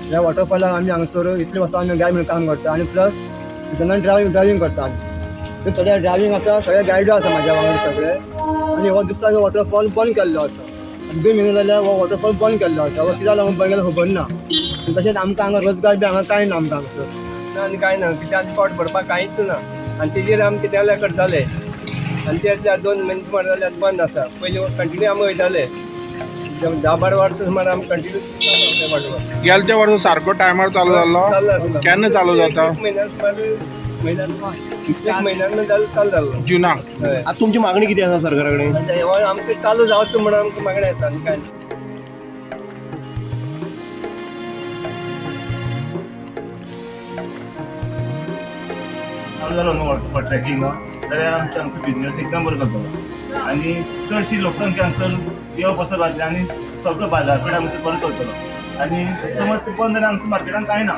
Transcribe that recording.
ह्या वॉटरफॉलाक आमी हांगासर इतले वर्सां आमी गायड म्हणून काम करता आनी प्लस सिजनान ड्रायव्हींग करता आमी. सगळे ड्रायव्हींग आसा, सगळे गायडू आसा म्हाज्या वांगडा सगळे. आनी हो दुसरो वॉटरफॉल बंद केल्लो आसा. 2 म्हयने जाल्यार हो वॉटरफॉल बंद केल्लो आसा. हो कित्याक लागून बंद केलो खबर ना. तशेंच आमकां हांगा रोजगार बी हांगा कांय ना आमकां हांगासर. आनी कांय ना, कित्याक आमचें पोट भरपाक कांयच ना. आनी तेजेर आमी कितें जाल्यार करताले आनी ते 2 म्हयने सुमार जाल्यार बंद आसा. पयलीं कंटिन्यू आमी वयताले, 10-12 वर्सां सुमार आमी कंटिन्यू. गेलच्या वर्सा सारको टायमार चालू जाल्लो. केन्ना चालू जाता? एक म्हयन्या सुमार, एक म्हयन्यान चालू जाल्लो. जुनाक. हय. आतां तुमची मागणी कितें आसा सरकारा कडेन? आमकां चालू जावचो म्हणून आमकां मागणी आसा आनी कांय ना. चालू जालो न्हू वॉटरफॉल ट्रॅकिंग जाल्यार आमचो हांगसर बिजनेस एकदम बरो चलतलो आनी चडशी लोकसंख्या हांगसर येवप वचप जातलें आनी सगळो बाजारपेठ आमचो बरो चलतलो. आनी समज ते बंद जाल्यार आमच्या मार्केटान कांय ना.